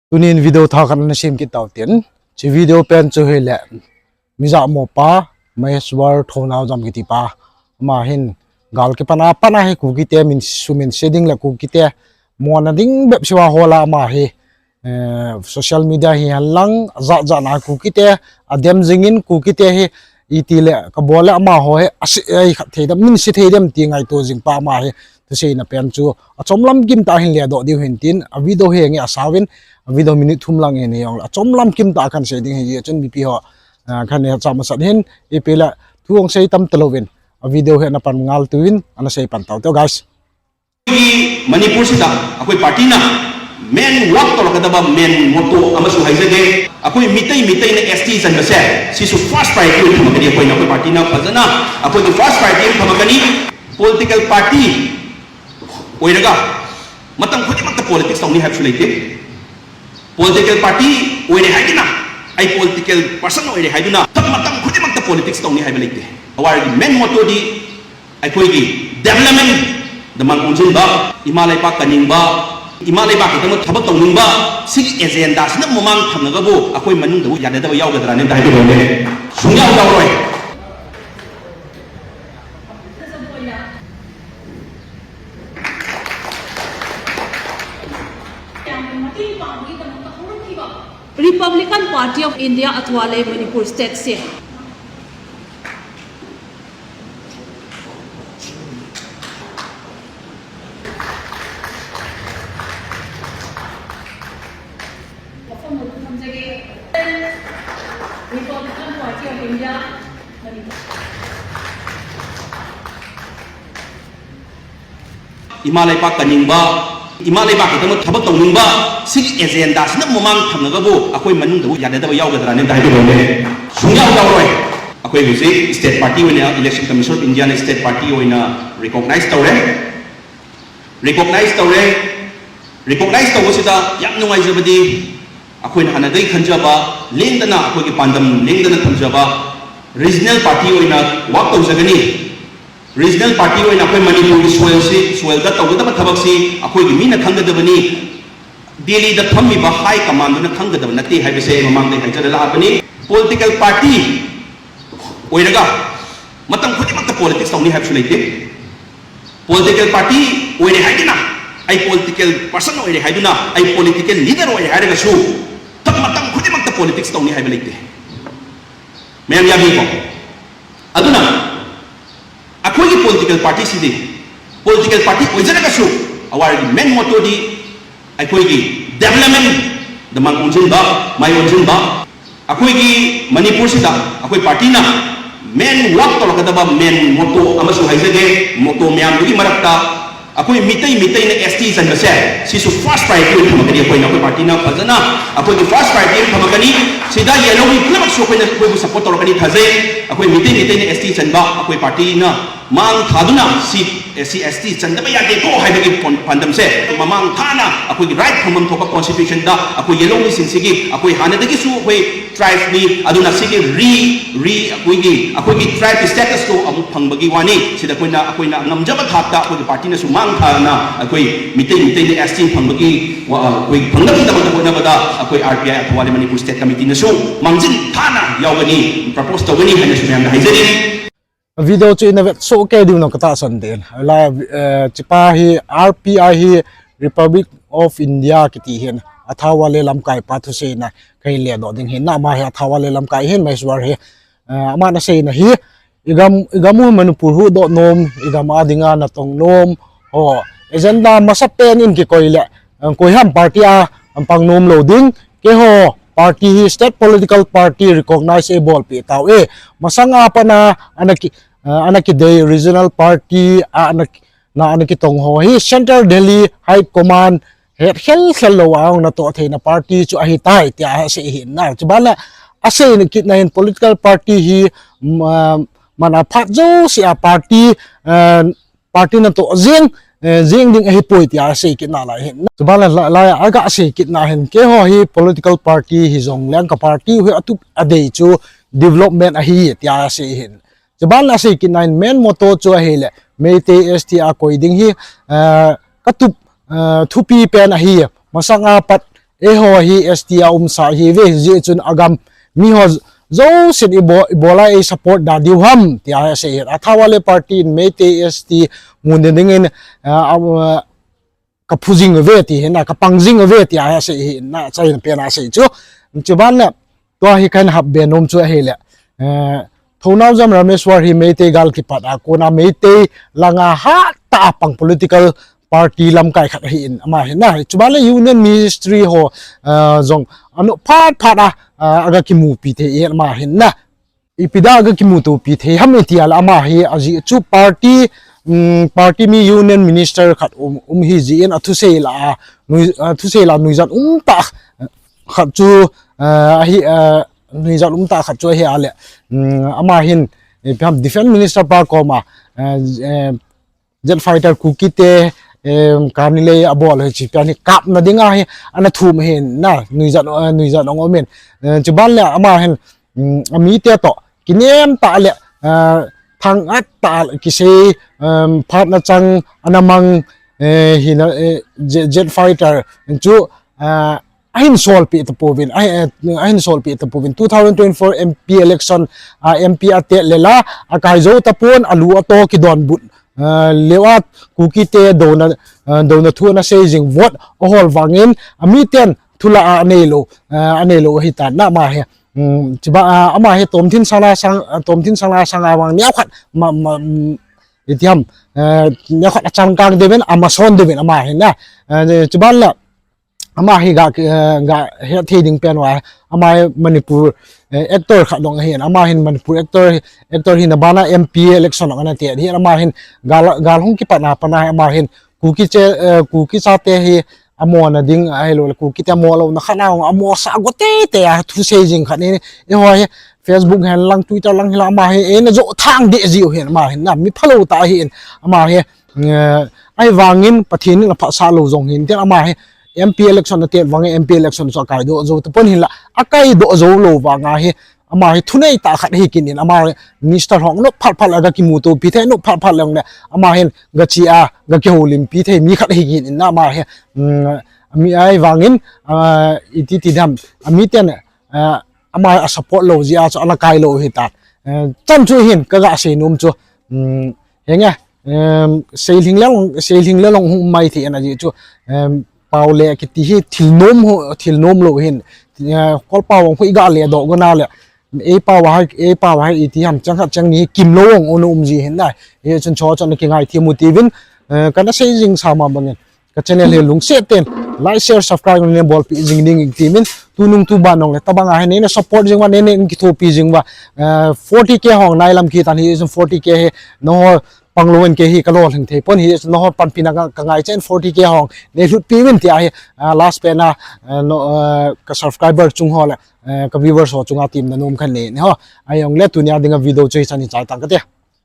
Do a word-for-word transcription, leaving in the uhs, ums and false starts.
Tunin video thah khat ana sem kit tau tin. Hiche video pen chu hile, mi jahmo pa, Maheshwar Thounaojam kiti pa. Ama hin gal kipan a pat a hi Kukite min suminse ding le Kukite mona ding bep seh a hol a ama hi, eh, social media hi hen lang, jat jat na Kukite adem jing in, Kukite hi iti le kabol le amaho hi ase, ei, khat thei dem, min se thei dem ti ngaito jing pa ama hi. Thuseina pen chu achom lam kim tah a hin ledoh diu hin tin, a video hi nge asao in, a video minute thum lang hin hi jong le achom lam kim tah a kahin sei ding ahi. Hijeh chun mipi ho, ah, kahin hetsah masat in, ipi le thu hung sei tam talou in, a video hi ana pan ngal tuvin, ana sei pan tau te guys. ꯑꯩꯈꯣꯏꯒꯤ ꯃꯅꯤꯄꯨꯔꯁꯤꯗ ꯑꯩꯈꯣꯏ ꯄꯥꯔꯇꯤꯅ ꯃꯦꯟ ꯋꯥꯛ ꯇꯧꯔꯛꯀꯗꯕ ꯃꯦꯟ ꯃꯣꯇꯣ ꯑꯃꯁꯨ ꯍꯥꯏꯖꯒꯦ꯫ ꯑꯩꯈꯣꯏ ꯃꯤꯇꯩ, ꯃꯤꯇꯩꯅ ꯑꯦꯁ ꯇꯤ ꯆꯟꯕꯁꯦ, ꯁꯤꯁꯨ ꯐꯥꯔꯁ ꯄ꯭ꯔꯥꯏꯌꯣꯔꯤꯇꯤ ꯑꯣꯏꯅ ꯊꯝꯃꯛꯀꯅꯤ꯫ ꯑꯩꯈꯣꯏꯅ, ꯑꯩꯈꯣꯏ ꯄꯥꯔꯇꯤꯅ ꯐꯖꯅ ꯑꯩꯈꯣꯏꯒꯤ ꯐꯥꯔꯁ ꯄ꯭ꯔꯥꯏꯌꯣꯔꯤꯇꯤ ꯑꯃ ꯊꯝꯃꯛꯀꯅꯤ꯫ ꯄꯣꯂꯤꯇꯤꯀꯦꯜ ꯄꯥꯔꯇꯤ ꯑꯣꯏꯔꯒ ꯃꯇꯝ ꯈꯨꯗꯤꯡꯃꯛꯇ ꯄꯣꯂꯤꯇꯤꯛꯁ ꯇꯧꯅꯤ ꯍꯥꯏꯕꯁꯨ ꯂꯩꯇꯦ꯫ ꯄꯣꯂꯤꯇꯤꯀꯦꯜ ꯄꯥꯔꯇꯤ ꯑꯣꯏꯔꯦ ꯍꯥꯏꯗꯨꯅ, ꯑꯩ ꯄꯣꯂꯤꯇꯤꯀꯦꯜ ꯄꯥꯔꯁꯟ ꯑꯣꯏꯔꯦ ꯍꯥꯏꯗꯨꯅ ꯃꯇꯝ, ꯃꯇꯝ ꯈꯨꯗꯤꯡꯃꯛꯇ ꯄꯣꯂꯤꯇꯤꯛꯁ ꯇꯧꯅꯤ ꯍꯥꯏꯕ ꯂꯩꯇꯦ꯫ ꯑꯋꯥꯔꯒꯤ ꯃꯦꯟ ꯃꯣꯇꯣꯗꯤ ꯑꯩꯈꯣꯏꯒꯤ ꯗꯦꯕꯂꯞꯃꯦꯟꯗ ꯃꯥꯡ ꯑꯣꯟꯁꯤꯟꯕ, ꯏꯃꯥ ꯂꯩꯕꯥꯛ ꯀꯟꯅꯤꯡꯕ, ꯏꯃꯥ ꯂꯩꯕꯥꯛꯀꯤꯗꯃꯛ ꯊꯕꯛ ꯇꯧꯅꯤꯡꯕ, ꯁꯤꯒꯤ ꯑꯦꯖꯦꯟꯗꯥꯁꯤꯅ ꯃꯃꯥꯡ ꯊꯝꯂꯒꯕꯨ ꯑꯩꯈꯣꯏ ꯃꯅꯨꯡꯗꯕꯨ ꯌꯥꯅꯗꯕ ꯌꯥꯎꯒꯗ꯭ꯔꯥꯅꯦ ꯑꯝꯇ ꯍꯥꯏꯕꯤꯔꯛꯎꯅꯦ꯫ ꯁꯨꯡꯌꯥꯎ ꯌꯥꯎꯔꯣꯏ꯫ Republican Party of India ꯑꯊꯋꯥꯂꯩ ꯃꯅꯤꯄꯨꯔ state ꯁꯦ꯫ ꯋꯥꯐꯝ ꯑꯗꯨ ꯊꯝꯖꯒꯦ꯫ Republican Party of India Manipur. ꯏꯃꯥ ꯂꯩꯕꯥꯛ ꯀꯟꯅꯤꯡꯕ, ꯏꯃꯥ ꯂꯩꯕꯥꯛꯀꯤꯗꯃꯛ ꯊꯕꯛ ꯇꯧꯅꯤꯡꯕ, ꯁꯤꯒꯤ ꯑꯦꯖꯦꯟꯗꯥꯁꯤꯅ ꯃꯃꯥꯡ ꯊꯝꯂꯒꯕꯨ ꯑꯩꯈꯣꯏ ꯃꯅꯨꯡꯗꯕꯨ ꯌꯥꯅꯗꯕ ꯌꯥꯎꯒꯗ꯭ꯔꯥꯅꯦ ꯑꯝꯇ ꯍꯥꯏꯕꯤꯔꯛꯎꯅꯦ꯫ ꯁꯨꯡꯌꯥꯎ ꯌꯥꯎꯔꯣꯏ꯫ ꯑꯩꯈꯣꯏ ꯍꯧꯖꯤꯛ state party ꯑꯣꯏꯅ, Election Commission of Indiaꯅ state party ꯑꯣꯏꯅ recognize ꯇꯧꯔꯦ꯫ Recognize ꯇꯧꯔꯦ꯫ Recognize ꯇꯧꯕꯁꯤꯗ ꯌꯥꯝ ꯅꯨꯡꯉꯥꯏꯖꯕꯗꯤ, ꯑꯩꯈꯣꯏꯅ ꯍꯥꯟꯅꯗꯒꯤ ꯈꯟꯖꯕ, ꯂꯦꯡꯗꯅ ꯑꯩꯈꯣꯏꯒꯤ ꯄꯥꯟꯗꯝ ꯂꯦꯡꯗꯅ ꯊꯝꯖꯕ regional party ꯑꯣꯏꯅ work ꯇꯧꯖꯒꯅꯤ꯫ Regional party ꯑꯣꯏꯅ ꯑꯩꯈꯣꯏ ꯃꯅꯤꯄꯨꯔꯒꯤ soilꯁꯤ, soilꯗ ꯇꯧꯒꯗꯕ ꯊꯕꯛꯁꯤ ꯑꯩꯈꯣꯏꯒꯤ ꯃꯤꯅ ꯈꯪꯒꯗꯕꯅꯤ꯫ ꯗꯦꯜꯂꯤꯗ ꯐꯝꯃꯤꯕ high commandꯗꯨꯅ ꯈꯪꯒꯗꯕ ꯅꯠꯇꯦ ꯍꯥꯏꯕꯁꯦ ꯑꯩ ꯃꯃꯥꯡꯗ ꯍꯥꯏꯖꯔ ꯂꯥꯛꯑꯕꯅꯤ꯫ Political party ꯑꯣꯏꯔꯒ ꯃꯇꯝ ꯈꯨꯗꯤꯡꯃꯛꯇ politics ꯇꯧꯅꯤ ꯍꯥꯏꯕꯁꯨ ꯂꯩꯇꯦ꯫ Political party ꯑꯣꯏꯔꯦ ꯍꯥꯏꯗꯨꯅ, ꯑꯩ political person ꯑꯣꯏꯔꯦ ꯍꯥꯏꯗꯨꯅ, ꯑꯩ political leader ꯑꯣꯏꯔꯦ ꯍꯥꯏꯔꯒꯁꯨ ꯃꯇꯝ ꯈꯨꯗꯤꯡꯃꯛꯇ politics ꯇꯧꯅꯤ ꯍꯥꯏꯕ ꯂꯩꯇꯦ꯫ ꯃꯌꯥꯝ ꯌꯥꯕꯤꯀꯣ? ꯑꯗꯨꯅ ꯑꯩꯈꯣꯏꯒꯤ political partyꯁꯤꯗꯤ, political party ꯑꯣꯏꯖꯔꯒꯁꯨ, ꯑꯋꯥꯔꯒꯤ main mottoꯗꯤ ꯑꯩꯈꯣꯏꯒꯤ developmentꯗ ꯃꯥꯡ ꯑꯣꯟꯁꯤꯟꯕ, ꯃꯥꯏ ꯑꯣꯟꯁꯤꯟꯕ, ꯑꯩꯈꯣꯏꯒꯤ ꯃꯅꯤꯄꯨꯔꯁꯤꯗ ꯑꯩꯈꯣꯏ partyꯅ main work ꯇꯧꯔꯛꯀꯗꯕ main motto ꯑꯃꯁꯨ ꯍꯥꯏꯖꯒꯦ, motto ꯃꯌꯥꯝꯗꯨꯒꯤ ꯃꯔꯛꯇ ꯑꯩꯈꯣꯏ ꯃꯤꯇꯩ, ꯃꯤꯇꯩꯅ S T ꯆꯟꯕꯁꯦ, ꯁꯤꯁꯨ first priority ꯑꯣꯏꯅ ꯊꯝꯃꯛꯀꯅꯤ ꯑꯩꯈꯣꯏ partyꯅ ꯐꯖꯅ꯫ ꯑꯩꯈꯣꯏꯒꯤ first priority ꯑꯃ ꯊꯝꯃꯛꯀꯅꯤ꯫ ꯁꯤꯗ ꯌꯦꯜꯍꯧꯃꯤ ꯄꯨꯝꯅꯃꯛꯁꯨ ꯑꯩꯈꯣꯏꯅ, ꯑꯩꯈꯣꯏꯕꯨ support ꯇꯧꯔꯛꯀꯅꯤ ꯊꯥꯖꯩ꯫ ꯑꯩꯈꯣꯏ ꯃꯤꯇꯩ, ꯃꯤꯇꯩꯅ S T ꯆꯟꯕ ꯑꯩꯈꯣꯏ partyꯅ ꯃꯥꯡ ꯊꯥꯗꯨꯅ ꯁꯤ, ꯁꯤ S T ꯆꯟꯗꯕ ꯌꯥꯗꯦꯀꯣ ꯍꯥꯏꯕꯒꯤ ꯄꯣꯟ-, ꯄꯥꯟꯗꯝꯁꯦ ꯃꯃꯥꯡ ꯊꯥꯅ ꯑꯩꯈꯣꯏꯒꯤ right ꯐꯪꯐꯝ ꯊꯣꯛꯄ constitutionꯗ ꯑꯩꯈꯣꯏ ꯌꯦꯜꯍꯧꯃꯤꯁꯤꯡꯁꯤꯒꯤ ꯑꯩꯈꯣꯏ ꯍꯥꯟꯅꯗꯒꯤꯁꯨ ꯑꯩꯈꯣꯏ tribeꯅꯤ, ꯑꯗꯨꯅ ꯁꯤꯒꯤ re-, re-, ꯑꯩꯈꯣꯏꯒꯤ, ꯑꯩꯈꯣꯏꯒꯤ tribe statusꯇꯣ ꯑꯃꯨꯛ ꯐꯪꯕꯒꯤ ꯋꯥꯅꯤ꯫ ꯁꯤꯗ ꯑꯩꯈꯣꯏꯅ, ꯑꯩꯈꯣꯏꯅ ꯉꯝꯖꯕ ꯊꯥꯛꯇ ꯑꯩꯈꯣꯏꯒꯤ partyꯅꯁꯨ ꯃꯥꯡ ꯊꯥꯅ ꯑꯩꯈꯣꯏ ꯃꯤꯇꯩ, ꯃꯤꯇꯩꯅ S T ꯐꯪꯕꯒꯤ ꯋꯥ-, ꯑꯩꯈꯣꯏ ꯐꯪꯅꯕꯒꯤꯗꯃꯛꯇ ꯍꯣꯠꯅꯕꯗ ꯑꯩꯈꯣꯏ R P I ꯑꯊꯧꯕꯥꯂꯩ ꯃꯅꯤꯄꯨꯔ state committeeꯅꯁꯨ ꯃꯥꯡꯖꯤꯟ ꯊꯥꯅ ꯌꯥꯎꯒꯅꯤ, propose ꯇꯧꯒꯅꯤ ꯍꯥꯏꯅꯁꯨ ꯃꯌꯥꯝꯗ ꯍꯥꯏꯖꯔꯤ꯫ Video chu ina vet soh kei diu na ka tahsan te. Lai, eh, hichepa hi R P I hi Republic of India kiti hin, athauva le lamkai pa thuseina kahin ledoh ding hin. Ama hi athauva le lamkai hin, Maheshwar hi. Eh, ama ana seina hi, i gam, i gam u Manipur huhdoh nom, i gam a dinga natong nom, ho, agenda masapen in kikoi le, eh, koiham party a, ahin pang nom lou ding, keiho party hi state political party recognize eibolpeh tau e. Masanga pat a, ana ki, ah, ana kidei regional party, ah, ana ki, na ana kitong ho hi Central Delhi High Command hetkhel khel lou a hung natoh theina party chu ahitai, tia asei ahin na. Chuban le asei kitna hin political party hi, mm, ah, man a phat jouse a party, ah, party natoh jing, eh, jing ding ahipoi tia asei kitna lai hin. Chuban le la-, lai a aga sei kitna hin, keiho hi political party hijongleng ka party hi atup a dei chu development ahi tia asei hin. Chuban le asei kitna hin main motto chu ahile, Meitei S T a koi ding hi, eh, katup, eh, thupi pen ahi. Masanga pat eiho hi S T a umsa hi ve, hijeh chun agam mi ho jousen ibo-, ibola ei support da diu ham, tia asei hin. Athawale party in Meitei S T mun ding dingin, ah, ah, ka phu jing ve ti hin, ka pang jing ve tia asei hin, achaina pen a asei chu. Chuban le, tua hi kahin hap be nom chu ahile, eh, Thounaojam Rameshwar hi Meitei gal kipat a kona Meitei langa hatah a pang political party lamkai khat ahin, ama hin na. Chuban le Union Ministry ho, eh, jong anop phat phat a, eh, aga kimupi thei ahin, ama hin na. Ipi dia aga kimutopi thei ham iti le ama hi ajeh chu party, um, party mi Union Minister khat um, um hi jeh in athusei la a, nui-, athusei la nuijat umtah khat chu, eh, ahi, eh, nuijat umtah khat chu ahi le, um, ama hin, eh, ipi ham Defence Minister pa koma, eh, eh, jet fighter Kuki te, em, kani lei abol hi chi pian hi kapna dinga hi ana thum hin na, nuijat, eh, nuijat ong um in. Eh, chuban le ama hin, mm, amite toh kinem tah le, eh, thangat tah le kisei, em, phatna chang ana mang, eh, hina, eh, je-, jet fighter chu, eh, ahin solpeh tapouvin, ahi-, eh, ahin solpeh tapouvin. Two thousand twenty-four M P election, ah, M P atet le la, akai jou tapon, alu ato kidonbut, ah, leu a Kuki te douna, ah, douna thu ana sei jing, vote ahol vangin, amiten thu la a anei lou, ah, anei lou ahitan na ama hi. Um, chuban, ah, ama hi tomthin sanga sang, ah, tomthin sanga sanga vang neokhat, ma, ma, mm, iti ham, eh, neokhat achangkang deuvin, amason deuvin ama hi na. Eh, chuban le, ama hi ga, eh, ga hetthei ding pen uva, ama hi Manipur, eh, actor khat dong ahin, ama hin Manipur actor, actor hina bana M P election dong ana tet ahin, ama hin gal, gal hung kipatna pana ama hin Kuki che, eh, Kuki chate hi amona ding ahilou le, Kuki te amo louna khat na amo sa go teitei a thusei jing khat ni, eiho hi Facebook hen lang, Twitter lang hi la ama hi, eina jo thang deh jiu hin ama hin na, mi phalou tah ahin ama hi, eh, ahivangin Pathen in aphatsah lou jong hin, tin ama hi M P election atet vangin M P election chu akaidoh jou tapon hin la, akaidoh jou lou vanga hi, ama hi thunei tah khat ahi kit in, ama hi minister ho nop phat phat le aga kimutopi thei, nop phat phat le ong le, ama hin gache a, ga kihoulimpi thei mi khat ahi kit in na ama hi, um, mi ahivangin, ah, iti ti dam, amiten, ah, ama a support lou jeh a chu ana kai lou ahitan. Eh, chan chu hin kaga sei nom chu, um, henge, em, seilhing le long, seilhing le long hung mai thei ana jeh chu, em, pau le kiti hi thil nom ho, thil nom lou hin, eh, kol pau hung hui ga le doh go na le, ei pau a, ei pau a iti ham chang khat chang ni kim lou ong unu um ji hin na. Hichun cho chon kingai thim u tivin, eh, kana sei jing sa ma bangin ka channel hi lungset ten like, share, subscribe neina bolpeh jing ding ing timin, tunung tuban nong le tabang a hi neina support jing uva, neina kithopi jing uva, eh, forty K hung nai lam kit tan hichun forty K hi nangho pang lou in kei hi ka lolhing thei pon, hichun nangho panpina ka, ka ngai chen forty K hung nei lhut piuvin tia hi, ah, last pen a, eh, no, eh, ka subscriber chung ho le, eh, ka viewers ho chunga temna nom kahin nei in ho. Ahijong le tunia dinga video chu hichan hin chai tang kate.